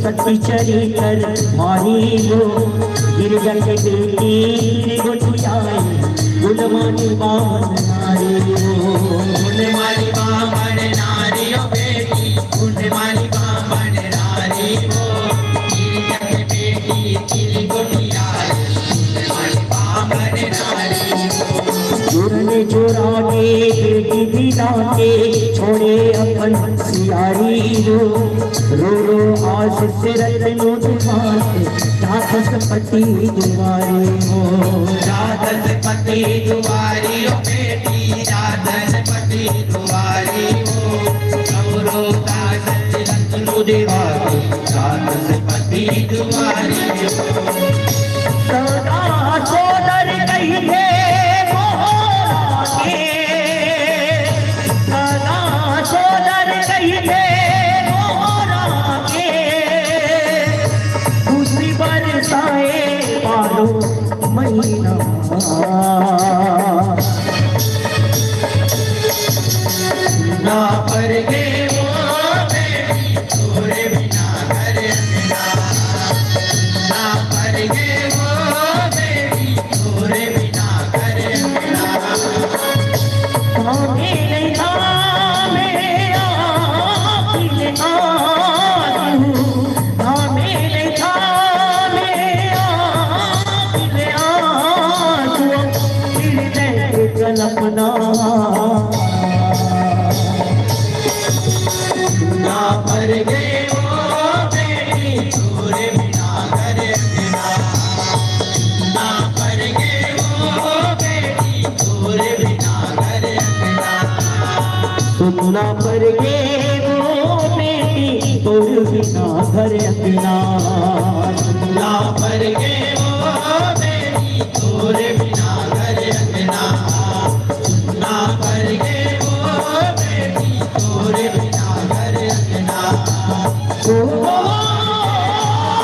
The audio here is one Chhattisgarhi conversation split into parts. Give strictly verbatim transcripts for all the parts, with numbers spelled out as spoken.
पति चरितर भारी हो, गिरजा के बेटी गोठियाई, गुणवानी बामन नारी हो। गुणवानी बामन नारी हो बेटी, गुणवानी बामन नारी हो। गिरजा के बेटी गोठियाई, गुणवानी बामन नारी हो। चूरन चुरा के बेटी बिना के छोड़े अपन सियारी हो। रो रो आशीष रतनु दुआरे, राधस पति दुआरे हो। राधस पति दुआरी हो बेटी, राधस पति दुआरी हो। रो रो आशीष रतनु दुआरे, राधस पति दुआरी हो। सगा सोदर कहिथे मोहरा के, सगा सोदर कहिथे मोहरा के, खुशी बरसाए बारो महीना। ना पर गे वो बेटी, तोरे बिना घर अंगना। ना पर गे वो बेटी, तोरे बिना घर अंगना। धामे ले धामे आखिल आंसू, धामे ले धामे आखिल आंसू, हृदय के कल्पना। ना पर गे वो बेटी, तोरे बिना घर अंगना। ना पर गे वो बेटी, तोरे बिना घर अंगना। सुनना पर गे वो बेटी, तोरे बिना घर अंगना। सुनना पर गे वो बेटी, तोरे बिना घर अंगना। सुनना पर गे वो बेटी, तोरे बिना घर अंगना। ओ, तोरे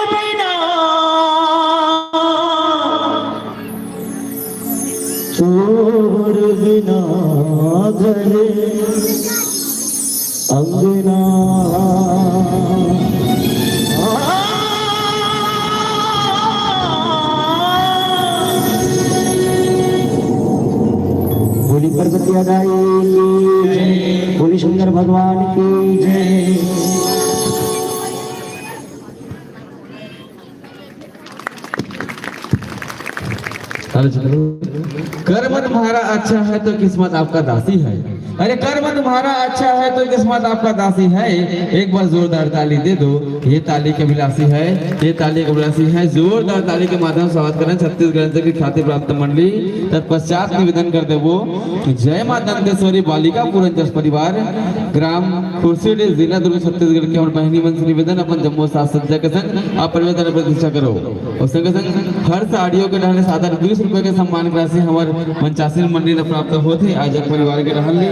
बिना, तोरे बिना घर अंगना। बोली पार्वती माई की जय, बोली शंकर भगवान की जय। हेलो, चलो। कर्म तुम्हारा अच्छा है तो किस्मत आपका दासी है। अरे, कर्म तुम्हारा अच्छा है तो किस्मत आपका दासी है। एक बार जोरदार ताली दे दो। ये ताली के अभिलाषी है, ये ताली के अभिलाषी है। जोरदार ताली के माध्यम से स्वागत करें छत्तीसगढ़ से की ख्याति प्राप्त मंडली। तत्पश्चात निवेदन कर देबो, जय माँ दंतेश्वरी बालिका पूरन जस परिवार, ग्राम खुर्सीडीह, जिला दुर्ग, छत्तीसगढ़ के हमर बहिनी मन से निवेदन, अपन जम्मो साज सज्जा के संग अपन निवेदन प्रतिष्ठा करो। अउ संगे संग हर्ष ऑडियो के डहर ले सादर बीस रुपए के सम्मान राशि हमर मंचासीन मंडली ल प्राप्त होत हे। आयोजक परिवार के डहर ले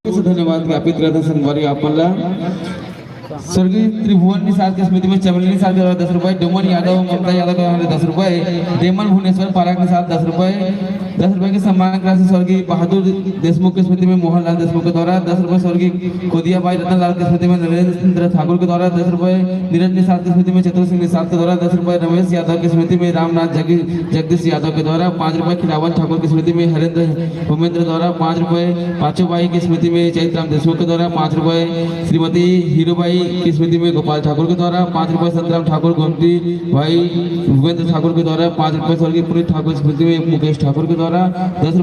धन्यवाद ज्ञापित करत हन संगवारी अपन ला। स्वर्गीय त्रिभुवन निषाद के स्मृति में चमेली निषाद के द्वारा दस रुपए, डोमन यादव, ममता यादव के द्वारा दस रुपए, डेमन भुवनेश्वर पारक निषाद दस रुपए, दस रुपए के सम्मान राशि स्वर्गीय बहादुर देशमुख के स्मृति में मोहनलाल देशमुख के द्वारा दस रुपए, स्वर्गीय कोदियाबाई रतनलाल के स्मृति में नरेंद्र ठाकुर के द्वारा दस रुपए, नीरज निषाद की स्मृति में चतुर सिंह निषाद के द्वारा दस रुपए, रमेश यादव की स्मृति में रामनाथ जगदीश, जगदीश यादव के द्वारा पाँच रुपए, खिलावन ठाकुर की स्मृति में हरेंद्र भूपेंद्र द्वारा पाँच रुपए, पाचू बाई की स्मृति में चैत राम देशमुख के द्वारा पाँच रुपए, श्रीमती हीरोबाई की स्मृति में गोपाल ठाकुर के द्वारा पाँच रुपए, संतराम ठाकुर, गोमती भाई भूपेंद्र ठाकुर के द्वारा पाँच रुपए, स्वर्गीय पुनीत ठाकुर की स्मृति में मुकेश ठाकुर के द्वारा दस